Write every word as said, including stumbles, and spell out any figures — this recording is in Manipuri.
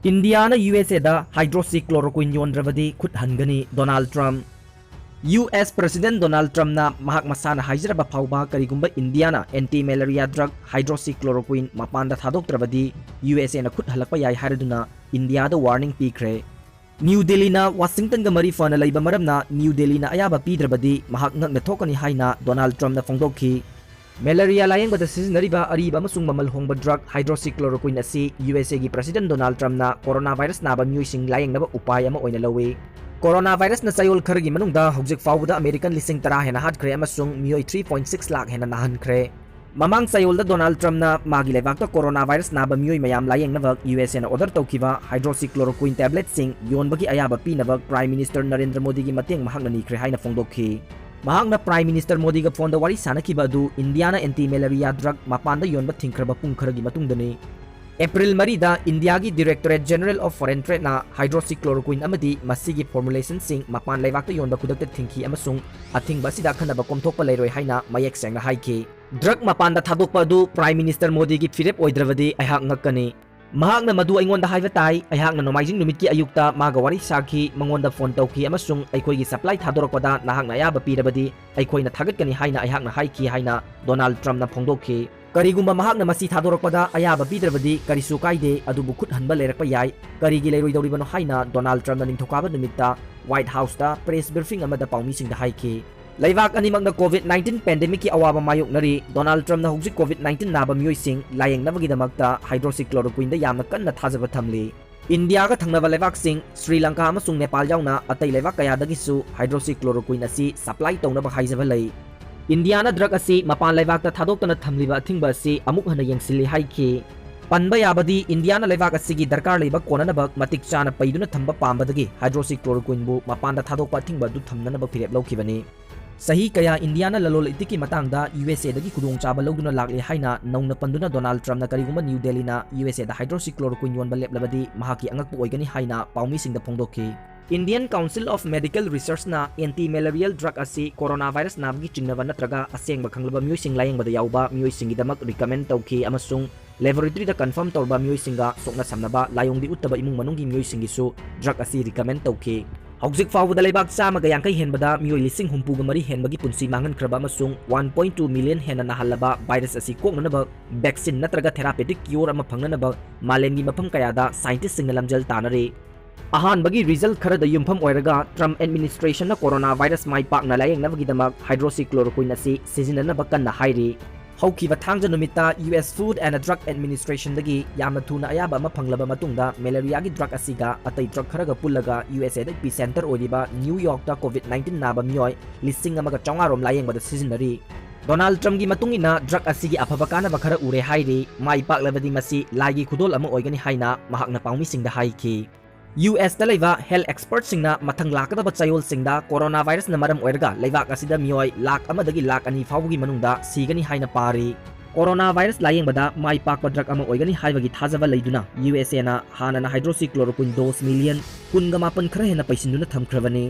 ꯏꯟꯗꯤꯌꯥꯅ ꯌꯨ ꯑꯦꯁ ꯑꯦꯗ ꯍꯥꯏꯗ꯭ꯔꯣꯁꯤꯀ꯭ꯂꯣꯔꯣꯀ꯭ꯋꯤꯟ ꯌꯣꯟꯗ꯭ꯔꯕꯗꯤ ꯈꯨꯠ ꯍꯟꯒꯅꯤ Donald Trump. U S president Donald ꯇ꯭ꯔꯝꯞꯅ ꯃꯍꯥꯛ ꯃꯁꯥꯅ ꯍꯥꯏꯖꯔꯕ ꯐꯥꯎꯕ ꯀꯔꯤꯒꯨꯝꯕ ꯏꯟꯗꯤꯌꯥꯅ ꯑꯦꯟꯇꯤ ꯃꯦꯂꯦꯔꯤꯌꯥ ꯗ꯭ꯔꯒ ꯍꯥꯏꯗ꯭ꯔꯣꯁꯤꯀ꯭ꯂꯣꯔꯣꯀ꯭ꯋꯤꯟ ꯃꯄꯥꯟꯗ ꯊꯥꯗꯣꯛꯇ꯭ꯔꯕꯗꯤ ꯌꯨ ꯑꯦꯁ ꯑꯦꯅ ꯈꯨꯠ ꯍꯜꯂꯛꯄ ꯌꯥꯏ ꯍꯥꯏꯔꯗꯨꯅ ꯏꯟꯗꯤꯌꯥꯗ ꯋꯥꯔꯅꯤꯡ ꯄꯤꯈ꯭ꯔꯦ꯫ ꯅ꯭ꯌꯨ ꯗꯦꯜꯂꯤꯅ ꯋꯥꯁꯤꯡꯇꯟꯒ ꯃꯔꯤ ꯐꯅ ꯂꯩꯕ ꯃꯔꯝꯅ ꯅ꯭ꯌꯨ ꯗꯦꯜꯂꯤꯅ ꯑꯌꯥꯕ ꯄꯤꯗ꯭ꯔꯕꯗꯤ ꯃꯍꯥꯛ ꯉꯛꯅ ꯊꯣꯛꯀꯅꯤ ꯍꯥꯏꯅ ꯗꯣꯅꯥꯜꯗ ꯇ꯭ꯔꯝꯞꯅ ꯐꯣꯡꯗꯣꯛꯈꯤ꯫ ꯃꯦꯂꯦꯔꯤꯌꯥ ꯂꯥꯌꯦꯡꯕꯗ ꯁꯤꯖꯤꯟꯅꯔꯤꯕ ꯑꯔꯤꯕ ꯑꯃꯁꯨꯡ ꯃꯃꯜ ꯍꯣꯡꯕ ꯗ꯭ꯔꯒ ꯍꯥꯏꯗ꯭ꯔꯣꯁꯤꯀ꯭ꯂꯣꯔꯣꯀ꯭ꯋꯤꯟ ꯑꯁꯤ ꯌꯨ ꯑꯦꯁ ꯑꯦꯒꯤ ꯄ꯭ꯔꯁꯤꯗꯦꯟꯠ ꯗꯣꯅꯥꯜꯗ ꯇ꯭ꯔꯝꯞꯅ ꯀꯣꯔꯣꯅꯥ ꯚꯥꯏꯔꯁ ꯅꯥꯕ ꯃꯤꯑꯣꯏꯁꯤꯡ ꯂꯥꯌꯦꯡꯅꯕ ꯎꯄꯥꯏ ꯑꯃ ꯑꯣꯏꯅ ꯂꯧꯏ꯫ ꯀꯣꯔꯣꯅꯥ ꯚꯥꯏꯔꯁꯅ ꯆꯌꯣꯜ ꯈꯔꯒꯤ ꯃꯅꯨꯡꯗ ꯍꯧꯖꯤꯛ ꯐꯥꯎꯕꯗ ꯑꯃꯦꯔꯤꯀꯟ ꯂꯤꯁꯤꯡ ꯇꯔꯥ ꯍꯦꯟꯅ ꯍꯥꯠꯈ꯭ꯔꯦ ꯑꯃꯁꯨꯡ ꯃꯤꯑꯣꯏ three point six ꯂꯥꯈ ꯍꯦꯟꯅ ꯅꯥꯍꯟꯈ꯭ꯔꯦ꯫ ꯃꯃꯥꯡ ꯆꯌꯣꯜꯗ ꯗꯣꯅꯥꯜꯗ ꯇ꯭ꯔꯝꯞꯅ ꯃꯥꯒꯤ ꯂꯩꯕꯥꯛꯇ ꯀꯣꯔꯣꯅꯥ ꯚꯥꯏꯔꯁ ꯅꯥꯕ ꯃꯤꯑꯣꯏ ꯃꯌꯥꯝ ꯂꯥꯌꯦꯡꯅꯕ ꯌꯨ ꯑꯦꯁ ꯑꯦꯅ ꯑꯣꯔꯗꯔ ꯇꯧꯈꯤꯕ ꯍꯥꯏꯗ꯭ꯔꯣꯁꯤꯀ꯭ꯂꯣꯔꯣꯀ꯭ꯋꯤꯟ ꯇꯦꯕ꯭ꯂꯦꯠꯁꯤꯡ ꯌꯣꯟꯕꯒꯤ ꯑꯌꯥꯕ ꯄꯤꯅꯕ ꯄ꯭ꯔꯥꯏꯝ ꯃꯤꯅꯤꯁꯇꯔ ꯅꯔꯦꯟꯗ꯭ꯔ ꯃꯣꯗꯤꯒꯤ ꯃꯇꯦꯡ ꯃꯍꯥꯛꯅ ꯅꯤꯈ꯭ꯔꯦ ꯍꯥꯏꯅ ꯐꯣꯡꯗꯣꯛꯈꯤ꯫ ꯃꯍꯥꯛꯅ ꯄ꯭ꯔꯥꯏꯝ ꯃꯤꯅꯤꯁꯇꯔ ꯃꯣꯗꯤꯒ ꯐꯣꯟꯗ ꯋꯥꯔꯤ ꯁꯥꯅꯈꯤꯕ ꯑꯗꯨ ꯏꯟꯗꯤꯌꯥꯅ ꯑꯦꯟꯇꯤ ꯃꯦꯂꯦꯔꯤꯌꯥ ꯗ꯭ꯔꯒ ꯃꯄꯥꯟꯗ ꯌꯣꯟꯕ ꯊꯤꯡꯈ꯭ꯔꯕ ꯄꯨꯡ ꯈꯔꯒꯤ ꯃꯇꯨꯡꯗꯅꯤ꯫ ꯑꯦꯄ꯭ꯔꯤꯜ ꯃꯔꯤꯗ ꯏꯟꯗꯤꯌꯥꯒꯤ Directorate General of Foreign Tradeꯅ ꯍꯥꯏꯗ꯭ꯔꯣꯁꯤꯀ꯭ꯂꯣꯔꯣꯀ꯭ꯋꯤꯟ ꯑꯃꯗꯤ ꯃꯁꯤꯒꯤ ꯐꯣꯔꯃꯨꯂꯦꯁꯟꯁꯤꯡ ꯃꯄꯥꯟ ꯂꯩꯕꯥꯛꯇ ꯌꯣꯟꯕ ꯈꯨꯗꯛꯇ ꯊꯤꯡꯈꯤ ꯑꯃꯁꯨꯡ ꯑꯊꯤꯡꯕ ꯑꯁꯤꯗ ꯑꯈꯟꯅꯕ ꯀꯣꯝꯊꯣꯛꯄ ꯂꯩꯔꯣꯏ ꯍꯥꯏꯅ ꯃꯌꯦꯛ ꯁꯦꯡꯅ ꯍꯥꯏꯈꯤ꯫ ꯗ꯭ꯔꯒ ꯃꯄꯥꯟꯗ ꯊꯥꯗꯣꯛꯄ ꯑꯗꯨ ꯄ꯭ꯔꯥꯏꯝ ꯃꯤꯅꯤꯁꯇꯔ ꯃꯣꯗꯤꯒꯤ ꯐꯤꯔꯦꯞ ꯑꯣꯏꯗ꯭ꯔꯕꯗꯤ ꯑꯩꯍꯥꯛ ꯉꯛꯀꯅꯤ꯫ ꯃꯍꯥꯛꯅ ꯃꯗꯨ ꯑꯩꯉꯣꯟꯗ ꯍꯥꯏꯕ ꯇꯥꯏ꯫ ꯑꯩꯍꯥꯛꯅ ꯅꯣꯡꯃꯥꯏꯖꯤꯡ ꯅꯨꯃꯤꯠꯀꯤ ꯑꯌꯨꯛꯇ ꯃꯥꯒ ꯋꯥꯔꯤ ꯁꯥꯈꯤ, ꯃꯉꯣꯟꯗ ꯐꯣꯟ ꯇꯧꯈꯤ ꯑꯃꯁꯨꯡ ꯑꯩꯈꯣꯏꯒꯤ ꯁꯄ꯭ꯂꯥꯏ ꯊꯥꯗꯣꯔꯛꯄꯗ ꯅꯍꯥꯛꯅ ꯑꯌꯥꯕ ꯄꯤꯔꯕꯗꯤ ꯑꯩꯈꯣꯏꯅ ꯊꯥꯒꯠꯀꯅꯤ ꯍꯥꯏꯅ ꯑꯩꯍꯥꯛꯅ ꯍꯥꯏꯈꯤ ꯍꯥꯏꯅ ꯗꯣꯅꯥꯜꯗ ꯇ꯭ꯔꯝꯞꯅ ꯐꯣꯡꯗꯣꯛꯈꯤ꯫ ꯀꯔꯤꯒꯨꯝꯕ ꯃꯍꯥꯛꯅ ꯃꯁꯤ ꯊꯥꯗꯣꯔꯛꯄꯗ ꯑꯌꯥꯕ ꯄꯤꯗ꯭ꯔꯕꯗꯤ ꯀꯔꯤꯁꯨ ꯀꯥꯏꯗꯦ, ꯑꯗꯨꯕꯨ ꯈꯨꯠ ꯍꯟꯕ ꯂꯩꯔꯛꯄ ꯌꯥꯏ꯫ ꯀꯔꯤꯒꯤ ꯂꯩꯔꯣꯏꯗꯧꯔꯤꯕꯅꯣ ꯍꯥꯏꯅ ꯗꯣꯅꯥꯜꯗ ꯇ꯭ꯔꯝꯞꯅ ꯅꯤꯡꯊꯧꯀꯥꯕ ꯅꯨꯃꯤꯠꯇ ꯋꯥꯏꯠ ꯍꯥꯎꯁꯇ ꯄ꯭ꯔꯦꯁ ꯕ꯭ꯔꯤꯐꯤꯡ ꯑꯃꯗ ꯄꯥꯎꯃꯤꯁꯤꯡꯗ ꯍꯥꯏꯈꯤ꯫ ꯂꯩꯕꯥꯛ ꯑꯅꯤꯃꯛꯅ ꯀꯣꯚꯤꯗ ꯅꯥꯏꯟꯇꯤꯟ ꯄꯦꯟꯗꯦꯃꯤꯛꯀꯤ ꯑꯋꯥꯕ ꯃꯥꯌꯣꯛꯅꯔꯤ꯫ ꯗꯣꯅꯥꯜꯗ ꯇ꯭ꯔꯝꯞꯅ ꯍꯧꯖꯤꯛ ꯀꯣꯚꯤꯗ ꯅꯥꯏꯟꯇꯤꯟ ꯅꯥꯕ ꯃꯤꯑꯣꯏꯁꯤꯡ ꯂꯥꯌꯦꯡꯅꯕꯒꯤꯗꯃꯛꯇ ꯍꯥꯏꯗ꯭ꯔꯣꯁꯤꯀ꯭ꯂꯣꯔꯣꯀ꯭ꯋꯤꯟꯗ ꯌꯥꯝꯅ ꯀꯟꯅ ꯊꯥꯖꯕ ꯊꯝꯂꯤ꯫ ꯏꯟꯗꯤꯌꯥꯒ ꯊꯪꯅꯕ ꯂꯩꯕꯥꯛꯁꯤꯡ, ꯁ꯭ꯔꯤ ꯂꯪꯀꯥ ꯑꯃꯁꯨꯡ ꯅꯦꯄꯥꯜ ꯌꯥꯎꯅ ꯑꯇꯩ ꯂꯩꯕꯥꯛ ꯀꯌꯥꯗꯒꯤꯁꯨ ꯍꯥꯏꯗ꯭ꯔꯣꯁꯤꯀ꯭ꯂꯣꯔꯣꯀ꯭ꯋꯤꯟ ꯑꯁꯤ ꯁꯄ꯭ꯂꯥꯏ ꯇꯧꯅꯕ ꯍꯥꯏꯖꯕ ꯂꯩ꯫ ꯏꯟꯗꯤꯌꯥꯅ ꯗ꯭ꯔꯒ ꯑꯁꯤ ꯃꯄꯥꯟ ꯂꯩꯕꯥꯛꯇ ꯊꯥꯗꯣꯛꯇꯅ ꯊꯝꯂꯤꯕ ꯑꯊꯤꯡꯕ ꯑꯁꯤ ꯑꯃꯨꯛ ꯍꯟꯅ ꯌꯦꯡꯁꯤꯜꯂꯤ ꯍꯥꯏꯈꯤ꯫ ꯄꯟꯕ ꯌꯥꯕꯗꯤ, ꯏꯟꯗꯤꯌꯥꯅ ꯂꯩꯕꯥꯛ ꯑꯁꯤꯒꯤ ꯗꯔꯀꯥꯔ ꯂꯩꯕ ꯀꯣꯟꯅꯅꯕ ꯃꯇꯤꯛ ꯆꯥꯅ ꯄꯩꯗꯨꯅ ꯊꯝꯕ ꯄꯥꯝꯕꯗꯒꯤ ꯍꯥꯏꯗ꯭ꯔꯣꯁꯤꯀ꯭ꯂꯣꯔꯣꯀ꯭ꯋꯤꯟꯕꯨ ꯃꯄꯥꯟꯗ ꯊꯥꯗꯣꯛꯄ ꯑꯊꯤꯡꯕ ꯑꯗꯨ ꯊꯝꯅꯅꯕ ꯐꯤꯔꯦꯞ ꯂꯧꯈꯤꯕꯅꯤ꯫ ꯆꯍꯤ ꯀꯌꯥ ꯏꯟꯗꯤꯌꯥꯅ ꯂꯂꯣꯟ ꯏꯇꯤꯛꯀꯤ ꯃꯇꯥꯡꯗ ꯌꯨ ꯑꯦꯁ ꯑꯦꯗꯒꯤ ꯈꯨꯗꯣꯡꯆꯥꯕ ꯂꯧꯗꯨꯅ ꯂꯥꯛꯂꯦ ꯍꯥꯏꯅ ꯅꯧꯅ ꯄꯟꯗꯨꯅ ꯗꯣꯅꯥꯜꯗ ꯇ꯭ꯔꯝꯞꯅ ꯀꯔꯤꯒꯨꯝꯕ ꯅ꯭ꯌꯨ ꯗꯦꯜꯂꯤꯅ ꯌꯨ ꯑꯦꯁ ꯑꯦꯗ ꯍꯥꯏꯗ꯭ꯔꯣꯁꯤꯀ꯭ꯂꯣꯔꯣꯀ꯭ꯋꯤꯟ ꯌꯣꯟꯕ ꯂꯦꯞꯂꯕꯗꯤ ꯃꯍꯥꯛꯀꯤ ꯑꯉꯛꯄ ꯑꯣꯏꯒꯅꯤ ꯍꯥꯏꯅ ꯄꯥꯎꯃꯤꯁꯤꯡꯗ ꯐꯣꯡꯗꯣꯛꯈꯤ꯫ Indian Council of Medical Researchꯅ anti-malarial drug ꯑꯁꯤ coronavirus ꯅꯥꯕꯒꯤ ꯆꯤꯡꯅꯕ ꯅꯠꯇ꯭ꯔꯒ ꯑꯁꯦꯡꯕ ꯈꯪꯂꯕ ꯃꯤꯑꯣꯏꯁꯤꯡ ꯂꯥꯌꯦꯡꯕꯗ ꯌꯥꯎꯕ ꯃꯤꯑꯣꯏꯁꯤꯡꯒꯤꯗꯃꯛ recommend ꯇꯧꯈꯤ ꯑꯃꯁꯨꯡ laboratoryꯗ confirm ꯇꯧꯔꯕ ꯃꯤꯑꯣꯏꯁꯤꯡꯒ ꯁꯣꯛꯅ ꯁꯝꯅꯕ ꯂꯥꯏꯑꯣꯡꯗꯤ ꯎꯠꯇꯕ ꯏꯃꯨꯡ ꯃꯅꯨꯡꯒꯤ ꯃꯤꯑꯣꯏꯁꯤꯡꯒꯤꯁꯨ drug ꯑꯁꯤ recommend ꯇꯧꯈꯤ꯫ ꯍꯧꯖꯤꯛ ꯐꯥꯎꯕꯗ ꯂꯩꯕꯥꯛ ꯆꯥꯝꯃꯒ ꯌꯥꯡꯈꯩ ꯍꯦꯟꯕꯗ ꯃꯤꯑꯣꯏ ꯂꯤꯁꯤꯡ ꯍꯨꯝꯐꯨꯒ ꯃꯔꯤ ꯍꯦꯟꯕꯒꯤ ꯄꯨꯟꯁꯤ ꯃꯥꯡꯍꯟꯈ꯭ꯔꯕ ꯑꯃꯁꯨꯡ one point two million ꯍꯦꯟꯅ ꯅꯥꯍꯜꯂꯕ virus ꯑꯁꯤ ꯀꯣꯛꯅꯅꯕ vaccine ꯅꯠꯇ꯭ꯔꯒ therapeutic cure ꯑꯃ ꯐꯪꯅꯅꯕ ꯃꯥꯂꯦꯝꯒꯤ ꯃꯐꯝ ꯀꯌꯥꯗ scientistꯁꯤꯡꯅ ꯂꯝꯖꯦꯜ ꯇꯥꯟꯅꯔꯤ꯫ ꯑꯍꯥꯟꯕꯒꯤ result ꯈꯔꯗ ꯌꯨꯝꯐꯝ ꯑꯣꯏꯔꯒ Trump administrationꯅ coronavirus ꯃꯥꯏ ꯄꯥꯛꯅ ꯂꯥꯌꯦꯡꯅꯕꯒꯤꯗꯃꯛ hydroxychloroquine ꯑꯁꯤ ꯁꯤꯖꯤꯟꯅꯅꯕ ꯀꯟꯅ ꯍꯥꯏꯔꯤ꯫ ꯍꯧꯈꯤꯕ ꯊꯥꯡꯖ ꯅꯨꯃꯤꯠꯇ U S Food and Drug Administrationꯗꯒꯤ ꯌꯥꯝꯅ ꯊꯨꯅ ꯑꯌꯥꯕ ꯑꯃ ꯐꯪꯂꯕ ꯃꯇꯨꯡꯗ malariaꯒꯤ drug ꯑꯁꯤꯒ ꯑꯇꯩ drug ꯈꯔꯒ ꯄꯨꯜꯂꯒ USAꯗ epicenter ꯑꯣꯏꯔꯤꯕ New Yorkꯇ COVID nineteen ꯅꯥꯕ ꯃꯤꯑꯣꯏ ꯂꯤꯁꯤꯡ ꯑꯃꯒ ꯆꯥꯝꯃꯉꯥ ꯔꯣꯝ ꯂꯥꯌꯦꯡꯕꯗ ꯁꯤꯖꯤꯟꯅꯔꯤ꯫ ꯗꯣꯅꯥꯜꯗ ꯇ꯭ꯔꯝꯞꯀꯤ ꯃꯇꯨꯡ ꯏꯟꯅ drug ꯑꯁꯤꯒꯤ ꯑꯐꯕ ꯀꯥꯟꯅꯕ ꯈꯔ ꯎꯔꯦ ꯍꯥꯏꯔꯤ꯫ ꯃꯥꯏ ꯄꯥꯛꯂꯕꯗꯤ ꯃꯁꯤ ꯂꯥꯏꯒꯤ ꯈꯨꯗꯣꯜ ꯑꯃ ꯑꯣꯏꯒꯅꯤ ꯍꯥꯏꯅ ꯃꯍꯥꯛꯅ ꯄꯥꯎꯃꯤꯁꯤꯡꯗ ꯍꯥꯏꯈꯤ꯫ USꯇ ꯂꯩꯕ health expertꯁꯤꯡꯅ ꯃꯊꯪ ꯂꯥꯛꯀꯗꯕ ꯆꯌꯣꯜꯁꯤꯡꯗ coronavirusꯅ ꯃꯔꯝ ꯑꯣꯏꯔꯒ ꯂꯩꯕꯥꯛ ꯑꯁꯤꯗ ꯃꯤꯑꯣꯏ ꯂꯥꯈ ꯑꯃꯗꯒꯤ ꯂꯥꯈ ꯑꯅꯤ ꯐꯥꯎꯕꯒꯤ ꯃꯅꯨꯡꯗ ꯁꯤꯒꯅꯤ ꯍꯥꯏꯅ ꯄꯥꯔꯤ꯫ Coronavirus ꯂꯥꯌꯦꯡꯕꯗ ꯃꯥꯏ ꯄꯥꯛꯄ drug ꯑꯃ ꯑꯣꯏꯒꯅꯤ ꯍꯥꯏꯕꯒꯤ ꯊꯥꯖꯕ ꯂꯩꯗꯨꯅ USAꯅ ꯍꯥꯟꯅꯅ hydroxychloroquine dose million ꯀꯨꯟꯒ ꯃꯥꯄꯟ ꯈꯔ ꯍꯦꯟꯅ ꯄꯩꯁꯤꯟꯗꯨꯅ ꯊꯝꯈ꯭ꯔꯕꯅꯤ꯫